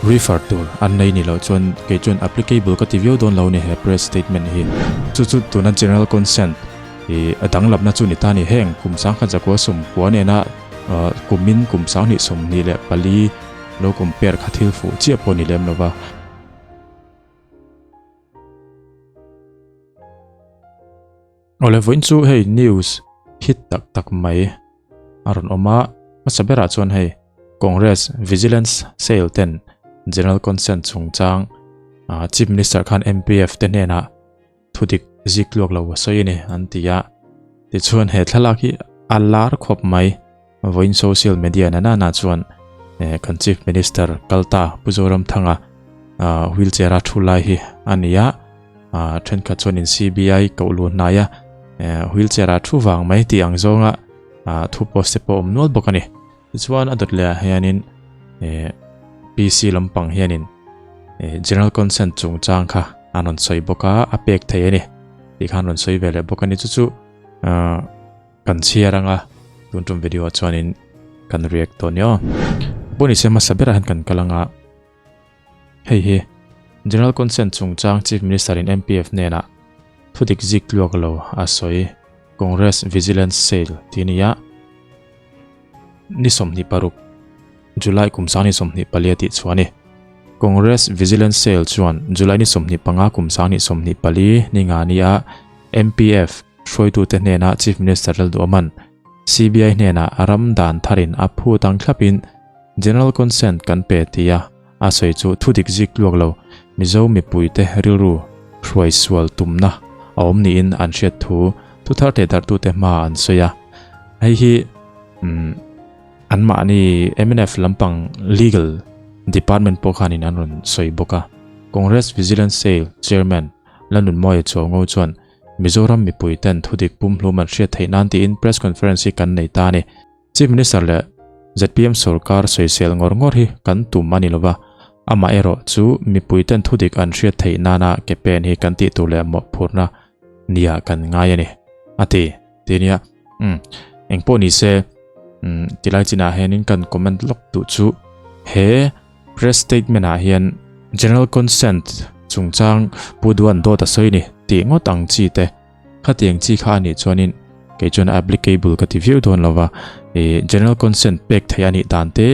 Refer tur an nei ni loh chuan kei chuan applicable ka ti viau dawn lo ni he press statement hi. Chu chu tuna general consent i a danglamna chu ni ta ni. Heng kum sangkhat zakua sawmkua nena kumin kum sanghnih 24 lo compare kha thil fuh chiah pawh ni lem lova. Awle vawiin chu hei news hit tak tak mai a rawn awm a, hmasa berah chuan hei Congress Vigilance Cell ten General Consent chungchang Chief Minister khan MPF te hnenah thudik zik tluak lo a sawi a ni an ti a. Tichuan he thlalak hi a lar khawp mai vawiin social media na nana chuan kan Chief Minister kalta Pu Zoramthanga wheelchair a thu lai hi a ni a. Thenkhat chuanin CBI koh luh hnai a wheelchair a thu vang mai tih ang zawnga thu post te pawh awm nual bawk a ni. Tichuan a dawt leh ah hianin PC lampang hianin General Consent chungchang kha an rawn sawi bawk a, a pek thei a ni tih kha an rawn sawi ve leh bawk a ni. Chu chu kan chhiar anga tun tum video ah chuanin kan react tawh a ni aw. Pawh ni se hmasa berah hian kan kal anga hei hi General Consent chungchang Chief Minister in MPF hnenah thudik zik tluak lo a sawi Congress Vigilance Cell tih a ni a. Ni 26, July kum sang ni 24 tih chhuah a ni. Congress Vigilance Cell chuan July ni 25 kum sang ni 24 ni nga nia MPF hruaitute hnena Chief Minister Lalduaman CBI hnena ram dan tharin a phut ang thlapin General Consent kan pe tia a sawi chu thudik zik tluak lo Mizo mipuite rilru hruai sual tumna a awm niin an hriat thu thuthar theh darhtute hma an sawi a. Hei hi anmahni mnf lampang legal department pawh khanin an rawn sawi bawk a. Congress Vigilance Cell Chairman Lanunmawia Chuaungo chuan Mizoram mipuiten thudik pumhlum an hriat theih nan tiin press conference hi kan nei ta a ni. Chief Minister leh zpm sorkar sawisel ngawr ngawr hi kan tum a ni lova, amaherawh chu mipuiten thudik an hriat theih nana ke pen hi kan tih tur leh mawhphurhna nia kan ngai a ni, a ti. Ti nia, umm, engpawh ni se, umm, tilai chinah hianin kan comment lawk duh chu he press statement ah hian General Consent chungchang Pu Duan dawt a sawi ni tih ngawt ang chi te, Khatiang chi kha a nih chuanin kei chuan a applicable ka ti viau dawn lo va, ih general consent pek theih a nih dan te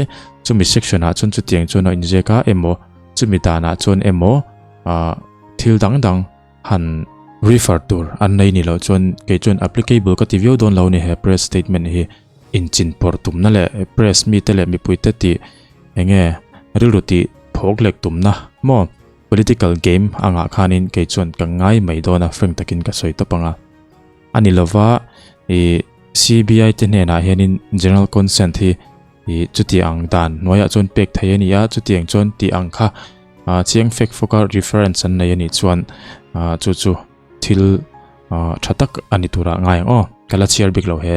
chumi section ah chuan chutiang chuan a inziak a emaw chumi danah chuan emaw ah thil dang dang han refer tur an nei ni loh chuan kei chuan applicable ka ti viau dawn lo a ni he press statement hi inchinpawrh tumna leh press mite leh mipuite tih enge rilru tih phawk lek tumna maw. Political game angah khanin kei chuan ka ngai mai dawn a, frank takin ka sawi tawp ang a. A ni lova, ih CBI te hnenah hianin general consent hi ih chuti ang dan hnuaiah chuan pek thei a ni a, chutiang chuan tih ang kha ah chiang fek fawka reference an nei a nih chuan ah chu chu thil ah tha tak a ni turah ngai ang aw. Ka la chhiar bik lo he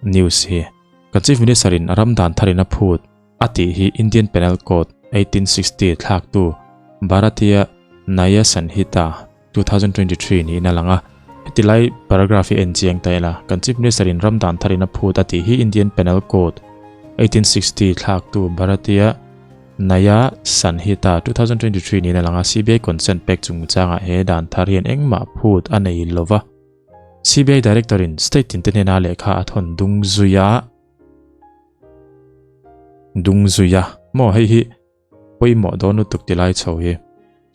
news hi. Kan Chief Minister in ram dan tharin a phut. A tih hi Indian Penal Code 1860 thlaktu Bharatiya Nyaya Sanhita 2023 niin a lang a. Heti lai paragraph hi en chiang ta ila, kan Chief Minister in ram dan tharin a phut a tih hi Indian Penal Code 1860 thlaktu Bharatiya Nyaya Sanhita 2023 niin a lang a. CBI consent pek chungchangah he dan thar hian engmah phut a nei lova. CBI Director in state tinte hnena lehkha a thawn dung zui a. Dung zui a maw hei hi pawimawh dawn lutuk ti lai chho hi.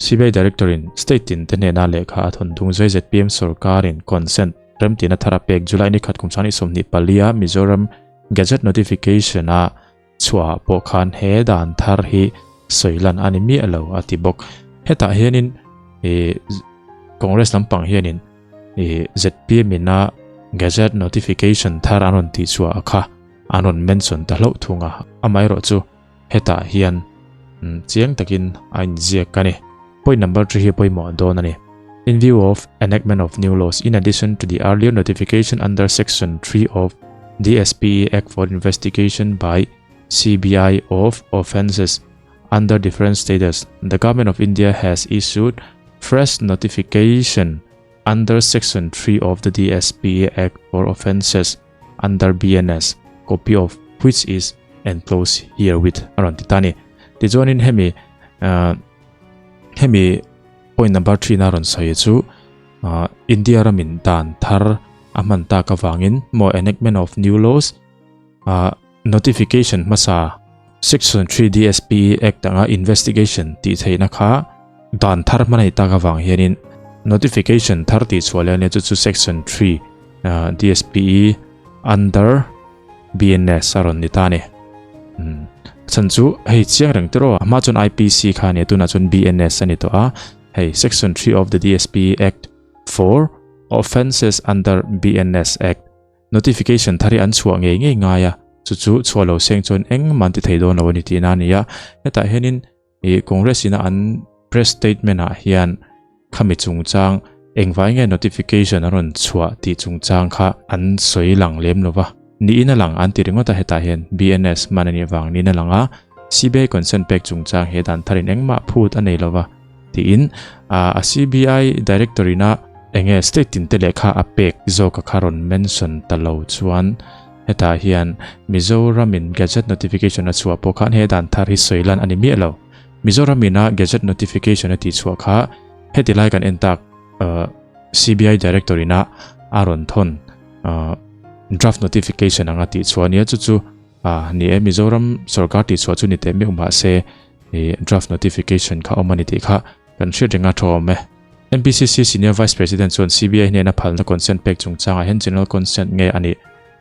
CBI Director in state tin te hnena lehkha a thawn dung zui zpm sorkar in consent remtina thar a pek July ni khat kum sang ni 24 a Mizoram Gazette notification a chhuah pawh khan he dan thar hi sawi lan a ni miah lo a ti bawk. Hetah hianin ih Congress lampang hianin ih zpm in a Gazette notification thar an rawn tih chhuah a kha an rawn mention ta hlauh thung a, amaherawh chu hetah hian chiang takin a inziak a ni. Point number 3 hi pawimawh dawn a ni. In view of enactment of new laws in addition to the earlier notification under section 3 of DSPE Act for investigation by CBI of offences under different status, the Government of India has issued fresh notification under section 3 of the DSPE Act for offences under BNS, copy of which is enclosed herewith a rawn ti ta a ni. Tichuanin hemi Hemi point number 3 na rawn sawi chu India ramin dan thar a hman tak avangin maw enactment of new laws notification hmasa section 3 DSP Act anga investigation tih theihna kha dan thar hman a ni tak avang hianin notification thar tih chhuah leh a nia chu chu section 3 DSPE under BNS a rawn ni ta a ni. Chhan chu hei chiang reng te rawh a hma chuan IPC kha a nia tunah chuan BNS a ni tawh a hei section 3 of the DSPE Act for offences under BNS Act Notification thar hi an chhuah ngei ngei ngai a, chu chu chhuah lo seng chuan engmah an ti thei dawn lo a ni tihna a ni a. Hetah hianin ih Congress ina an press statement ah hian khami chungchang engvai nge notification an rawn chhuah tih chungchang kha an sawi lang lem lo va. Niin a lang an ti ringawt a hetah hian BNS hman a nih vang niin a lang a, CBI consent pek chungchang he dan tharin engmah phut a nei lo va. Tiin a CBI director ina enge state tin te lehkha a pek zawk a kha rawn mention ta lo chuan hetah hian Mizoram in gazette notification a chhuah pawh khan he dan thar hi sawi lan a ni miah lo. Mizoram ina gazette notification a tih chhuah kha heti lai kan en tak CBI director ina a rawn thawn draft notification anga tih chhuah a nia chu chu ni e Mizoram sorkar tih chhuah chu ni teh meuh mahse I draft notification kha awm a ni tih kha kan hriat reng a tha awm e. MPCC Senior Vice President chuan CBI hnena phalna consent pek chungchangah hian general consent nge a nih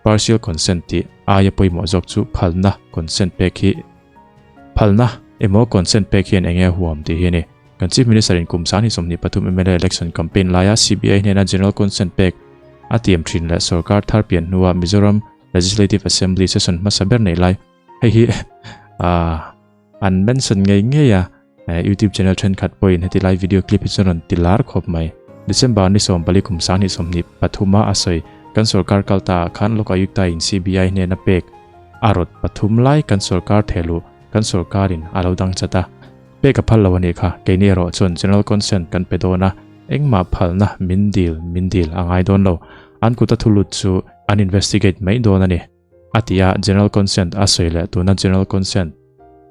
partial consent tih aia pawimawh zawk chu phalna consent pek hi phalna emaw consent pek hian enge a huam tih hi a ni. Kan Chief Minister in kum 2023 mla election campaign laia CBI hnena general consent pek a tiam thin leh sorkar thar pian hnua Mizoram Legislative Assembly session hmasa ber nei lai hei hi an mention ngei ngei a youtube channel thenkhat pawhin heti lai video clip hi chuan rawn ti lar khawp mai. December ni 14 kum 2023 a a sawi kan sorkar kal ta ah khan Lok Ayukta in CBI hnena pek a rawt pathum lai kan sorkar thehluh kan sorkarin a lo dang chat a pek a phal lo a nih kha keini erawh chuan general consent kan pe dawn a engmah phalna min dil min dil a ngai dawn lo an kut a thulut chu an investigate mai dawn a ni. A ti a, General Consent a sawi leh tuna General Consent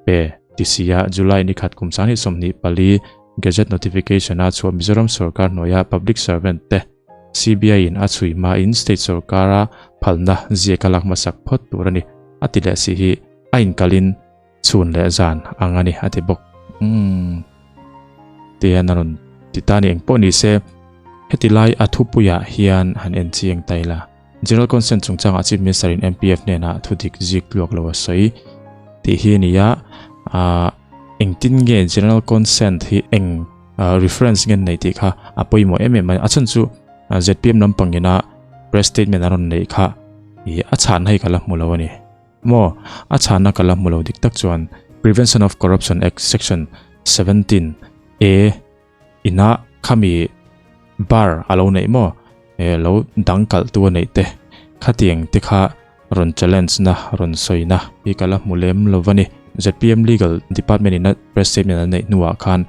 pe ti si a, July ni khat kum 2024 Gazette Notification a chhuah Mizoram sorkar hnuaia Public Servant te CBI in a chhui hmain State sorkara phalna ziak a lak hmasak phawt tur a ni a ti leh si hi a inkalhin chhun leh zan ang a ni a ti bawk. Umm ti hian a rawn ti ta a ni engpawh ni se heti lai a thupuiah hian han en chiang ta ila. General Consent chungchangah Chief Minister in MPF hnenah thudik zik tluak lo a sawi tih hi a ni a, ah engtin nge General Consent hi eng reference nge an neih tih kha a pawimawh em em a ni. A chhan chu zpm lampang ina press statement a rawn neih kha ih a chhanna hi ka la hmu lo a ni. Maw a chhanna ka la hmu lo dik tak chuan Prevention of Corruption Act Section 17 A Ina khami bar a lo neih maw? E lo dang kalh tu a neih te khatiang te kha rawn challenge na rawn sawi na hi ka la hmu lem lo va ni. Zpm Legal Department ina press statement an neih hnuah khan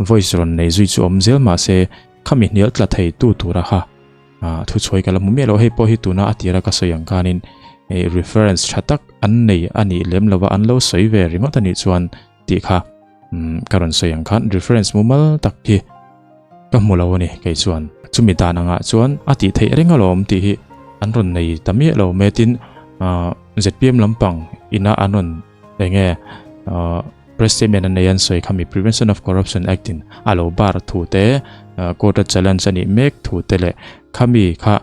voice rawn nei zui chu awm zel mahse khami hnial tla thei tu tura kha thu chhuai ka la hmu miah lo. Hei pawh hi tuna a tira ka sawi ang khanin reference tha tak an nei a nih lem lo va an lo sawi ve ringawt a nih chuan tih kha ka rawn sawi ang khan reference mumal tak hi ka hmu lo a ni kei chuan chumi dan angah chuan a tih theih reng alawm tih hi an rawn nei ta miah lo mai tin zpm lampang ina an rawn enge press statement an nei an sawi kha mi prevention of corruption act in a lo bar thu te court a challenge a nih mek thu te leh khami kha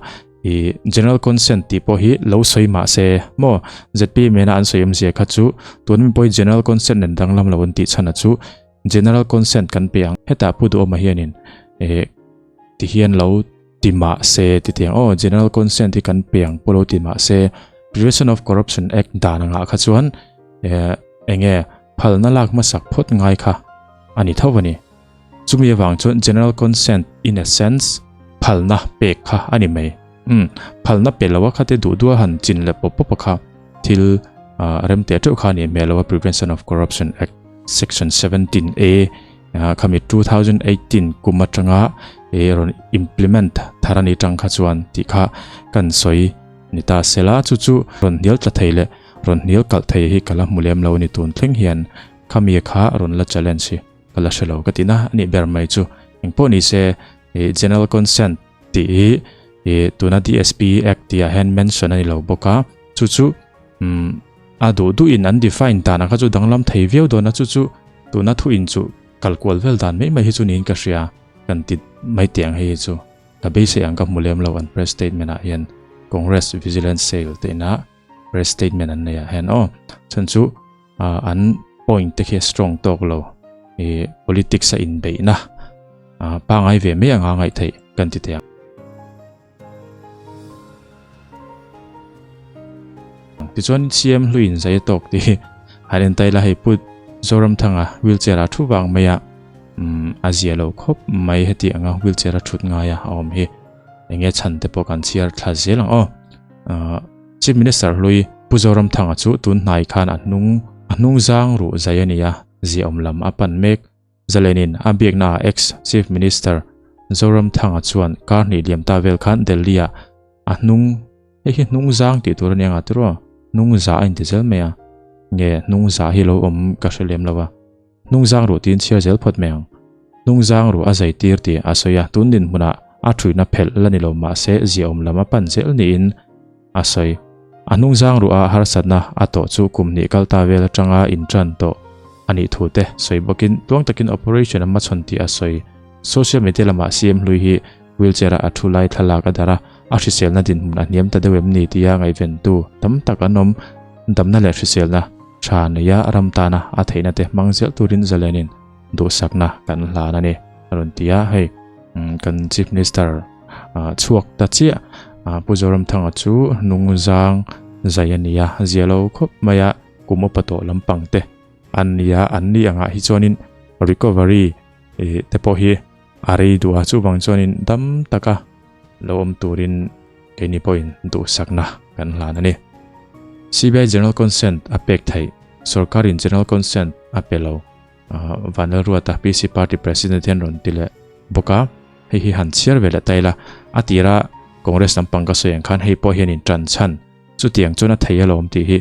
I general consent tih pawh hi lo sawi mah se maw zpm ena an sawi awmzia kha chu tun mi pawh hi general consent nen danglam lo an tih chhan a chu general consent kan pe ang hetah pu duhawma hianin eh ti hian lo ti mah se ti tiang aw general consent hi kan pe ang pawh lo ti mah se prevention of corruption act dan angah kha chuan eh enge phalna lak hmasak phawt ngai kha a ni tho a ni. Chumi avang chuan general consent in a sense phalna pek kha a ni mai. Umm, phalna pe lo a khate duh duh a han chin leh pawp pawp a kha thil rem teh teuh kha a nih hmel lo a Prevention of Corruption Act Section 17A khami 2018 kum atanga e rawn implement thar a ni tang kha chuan tih kha kan sawi ni ta sela chu chu rawn hnial tla thei leh rawn hnial kalh thei hi ka la hmu lem lo a ni tun thleng hian khami kha rawn la challenge hi. ka la hre lo ka ti na a nih ber mai chu. Engpawh ni se ih general consent tih hi ih tuna DSP Act tih ah hian mention a ni lo bawk a, chu chu umm a duh duh in an define dan ang kha chu danglam thei viau dawn a, chu chu tuna thu in chu kal kual vel dan mai mai hi chu niin ka hria kan ti mai teh ang hei hi chu. Ka beisei ang ka hmu lem lo an press statement ah hian Congress Vigilance Cell te ina press statement an nei ah hian aw chhan chu an point te khi strong tawk lo i politics a inbeihna pangai ve mai anga ngaih theih kan ti thei ang. Tichuan CM hluin zai a tawk tih hi han en taila hei Pu Zoramthanga wheelchair ah thu vang mai a umm a zia lo khawp mai heti anga wheelchair a thut ngai a a awm hi enge chhan te pawh kan chhiar thla zel ang aw. Ahh Chief Minister hlui Pu Zoramthanga chu tun hnai khan a hnung a hnung zang ruh zai a ni a ziaawm lam a pan mek. Zalenin a biaknaah ex Chief Minister Zoramthanga chuan kar hnih liam ta vel khan Delhi ah a hnung, hei hi hnung zang tih tur a nia nga tiraw, hnung za a inti zel mai a, nge hnung za hi lo awm ka hre lem lo a, hnung zang ruh tiin chhiar zel phawt mai ang. Hnung zang ruh a zai tir tih a sawi a, tun dinhmunah a thuihna phelh la ni lo mahse ziaawm lam a pan zel niin a sawi. A hnungzang ruh a harsatna a tawh chu kum hnih kal ta vel atanga intan tawh a nih thu te sawi bawkin tluang takin operation a hmachhawn tih a sawi. Social media lamah CM hlui hi wheelchair-a a thu lai thlalak a darh a, a hriselna dinhmun a hniam ta deuh em ni tia ngaihventu tam tak an awm. Damna leh hriselna tha neia ram tana a theihna te hmang zel turin zalenin duhsakna kan hlan a ni a rawn ti a, hei kan Chief Minister chhuak ta chiah Pu Zoramthanga chu hnungzang zai a ni a, zia lo khawp mai a, kum upa tawh lampang te an ni a, an ni angah hi chuanin recovery te pawh hi a rei duh a, chuvang chuanin dam taka lo awm turin keini pawhin duhsakna kan hlan a ni. CBI General Consent a pek theih, Sorkarin General Consent a pe lo. Vanlalruata PC Party President hian rawn ti leh bawk a, hei hi han chhiar ve leh ta ila, a tira Congress lampang ka sawi ang khan hei pawh hian in tan chhan chutiang chuan a thei alawm tih hi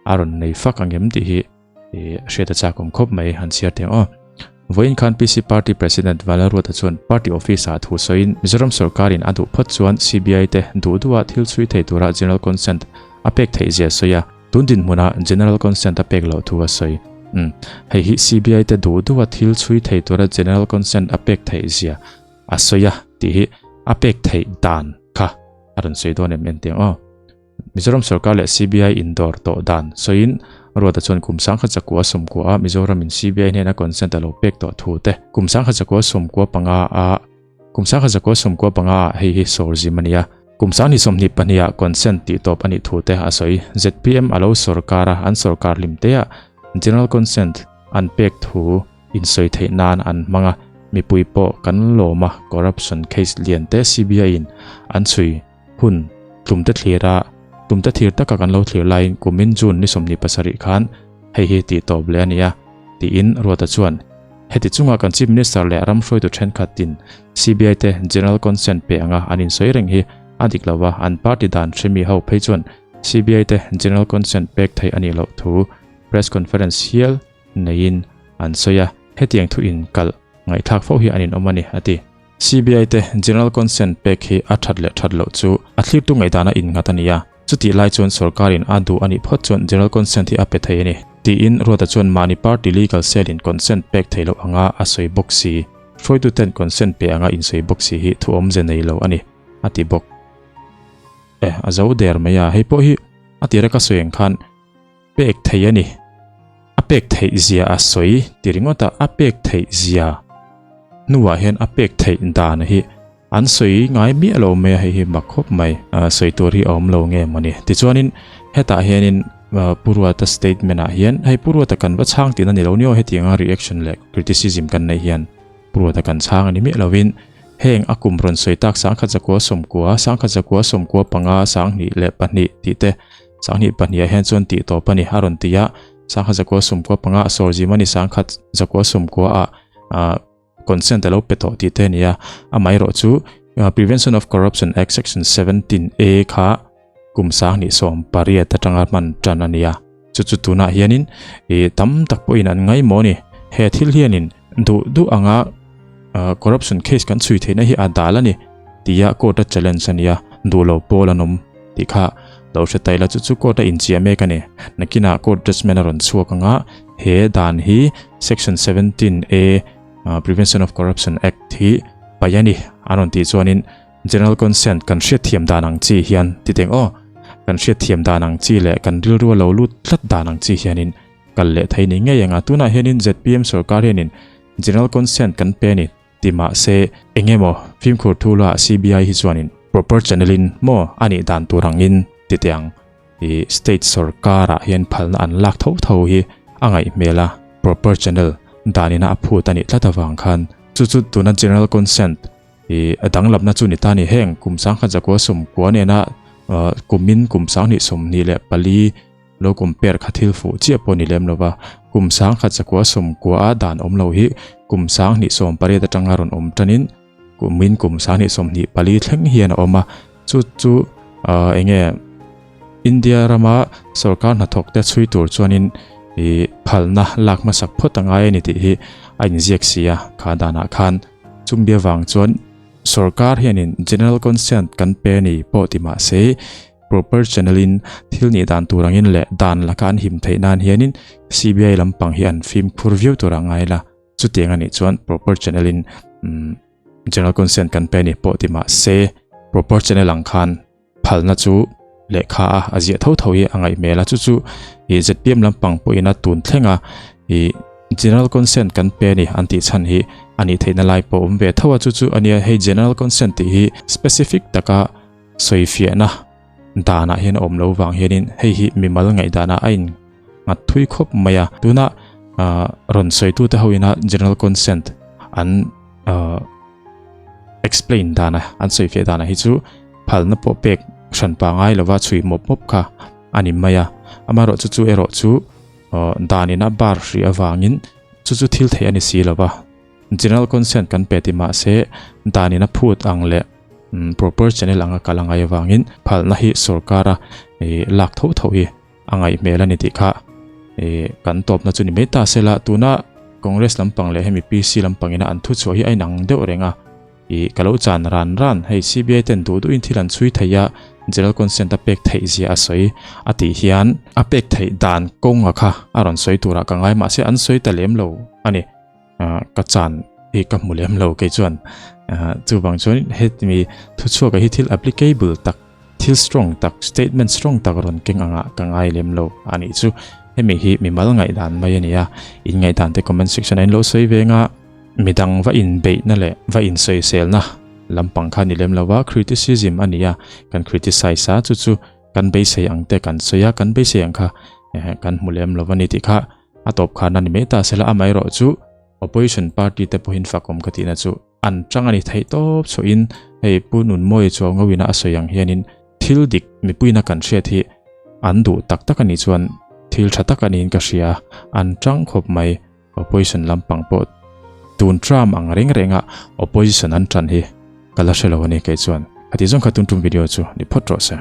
a rawn nei fak ang em tih hi hriat a chak awm khawp mai han chhiar teh ang aw. Vawiin khan PC Party President Vanlalruata chuan Party Office ah thu sawiin Mizoram sawrkarin a duh phawt chuan CBI te duh duha thil chhui thei tura General Consent a pek theih zia sawi a, Tun dinhmunah General Consent a pek loh thu a sawi. Umm, hei hi CBI te duh duha thil chhui thei tura General Consent a pek theih zia a sawi a tih hi a pek theih dan kha a rawn sawi dawn em en teh ang aw. Mizoram sorkar leh CBI indawr tawh dan sawiin Ruata chuan kum sangkhat zakua sawmkua a Mizoramin CBI hnena consent a lo pek tawh thu te kum sangkhat zakua sawmkua panga a Kum sangkhat zakua sawmkua panga ah hei hi sawr zim a ni a. Kum sanghnih sawmhnih pahnih ah consent tih tawp a nih thu te a sawi. Zpm a lo sawrkar a, an sawrkar hlim te ah general consent an pek thu insawi theih nan an hmang a, mipui pawh kan lawm a, corruption case lian te CBI in an chhui hun tlum te thlir a, tlum te thlir taka kan lo thlir laiin kumin June ni 27 khan hei hi tih tawp leh a ni a, tiin Ruata chuan heti chunga kan Chief Minister leh ram hruaitu thenkhatin CBI te General Consent pe anga an insawi reng hi a dik lo a, an party dan hremi ho phei chuan CBI te General Consent pek theih a nih loh thu Press Conference hial neiin an sawi a, hetiang thu inkalh ngaihthlak fo hi an inawm a ni, a ti. CBI te General Consent pek hi a that leh that loh chu a thlirtu ngaihdana innghat a ni a, chutih lai chuan sorkarin a duh a nih phawt chuan General Consent hi a pe thei a ni, tiin Ruata chuan mahni party legal cell in consent pek thei loh anga a sawi bawk si, hruaituten consent pe anga insawi bawk si hi thu awmze nei lo a ni, a ti bawk. E, a zo der mai a, hei pawh hi a tira ka sawi ang khan pek thei a ni. A pek theih zia a sawi ti ringawt a, a pek theih zia hnuah hian a pek theih dan hi an sawi ngai miah lo mai a, hei hi mak khawp mai. Sawi tur hi a awm lo nge mawni. Tichuanin hetah hianin Pu Ruata statement ah hian hei Pu Ruata kan va chhang tihna ni lo ni aw hetianga reaction leh criticism kan neih hian Pu Ruata kan chhang a ni miah lovin heng a kum rawn sawi tak sangkhat zakua sawmkua, sangkhat zakua sawmkua panga, sanghnih leh pahnih tih te Sanghnih pahniha hian chuan tih tawp a ni, a rawn ti a. Sangkhat zakua sawmkua panga a sawr zim a ni, sangkhat zakua sawmkua ah ah consent a lo pe tawh tih te a ni a. Amaherawh chu Prevention of Corruption Act Section 17 A kha kum sanghnih sawm pariat atanga hman tan a ni a. Chu chu tunah hianin ih tam tak pawhin an ngaimawh a ni. He thil hianin. Duh duh anga corruption case kan chhui theihna hi a dal a ni tia court a challenge a nia, duh lo pawl an awm tih kha lo hre ta ila chu chu court a inchiah mek a ni. Nakinah court judgement a rawn chhuak anga he dan hi section 17A Prevention of Corruption Act hi paih a ni an rawn tih chuanin General consent kan hriatthiam dan ang chi hian ti teng aw, kan hriatthiam dan ang chi leh kan rilru a lo lut tlat dan ang chi hianin kal leh thei ni ngei ang a. Tunah hianin zpm sorkar hianin General consent kan pe a ni ti mah se eng emaw fimkhur thu lah CBI hi chuanin proper channel in maw a nih dan tur angin ti teh ang i state sorkarah hian phalna an lak tho tho hi a ngaih hmel a, proper channel danina a phut a nih tlat avang khan chu chu tuna General consent I a danglamna chu ni ta ni heng kum sangkhat zakua sawmkua nena kumin kum sanghnih 24 lo compare kha thil fuh chiah pawh ni lem lova, kum sangkhat zakua sawmkua a dan awm lo hi kum sanghnih 18 atanga rawn awm tanin kumin kum sanghnih 24 thleng hian a awm a, chu chu enge India rama sorkar hnathawk te chhui tur chuanin i phalna lak hmasak phawt a ngai a ni tih hi a inziak si a kha danah khan. Chumbi avang chuan sorkar hianin general consent kan pe a ni pawh ti mah se, proper channel in thil nih dan tur angin leh dan laka an him theih nan hianin CBI lampang hi an fimkhur viau tur a ngai la. Chutiang a nih chuan proper channel in general consent kan pe a ni pawh ti mah se, proper channel ang khan phalna chu lehkha a a ziah tho tho hi a ngaih hmel a chu chu ih zpm lampang pawhin a tun thleng a ih general consent kan pe a ni an tih chhan hi a nih theihna lai pawh awm ve tho a chu chu a nia hei general consent tih hi specific taka sawi fiahna danah hian a awm lo vang hianin hei hi mimal ngaihdanah a in nghat thui khawp mai a tuna ah rawn sawi tute ho ina general consent an ah explain dana an sawi fiah dana hi chu phalna pawh pek hran pa ngai lova chhui mawp mawp kha a ni mai a amaherawh chu chu erawh chu danin a bar hrih avangin chu chu thil theih a ni si lova general consent kan pe ti mahse danin a phut ang leh proper channel anga kal a ngai avangin phalna hi sorkara lak tho tho hi a ngaih hmel a ni tih kha kan tawpna chu ni mai ta sela tuna Congress lampang leh hemi PC lampangina an thu chhuah hi a inang deuh reng a ih ka lo chan ran ran hei CBI ten duh duhin thil an chhui thei a general consent a pek theih zia a sawi a tih hian a pek theih dan kawnga kha a rawn sawi turah ka ngai mahse an sawi ta lem lo a ni ka chan hi ka hmu lem lo kei chuan chuvang chuan hemi thuchhuak hi thil applicable tak Thil strong tak, statement strong tak rawn keng anga ka ngai lem lo a nih chu. Hemi hi mimal ngaihdan mai a ni a, in ngaihdan te comment section ah in lo sawi ve anga midang va inbeihna leh va insawiselna lampang kha ni lem lo a, criticism a ni a, kan criticize a, chu chu kan beisei ang te kan sawi a, kan beisei ang kha kan hmu lem lo a ni tih kha a tawp khan a ni mai ta sela, amaherawh chu opposition party te pawhin fakawm ka tihna chu. An chang a ni theih tawp chhuahin hei Pu Nunmawia chuan ngawina a sawi ang hianin thil dik mipuina kan hriat hi an duh tak tak a nih chuan thil tha tak a niin ka hria, an chang khawp mai. Opposition lampang pawh tun tram ang reng renga opposition an tan hi ka la hre lo a ni kei chuan. Heti zawng kha tun tum video chu ni phawt rawh se.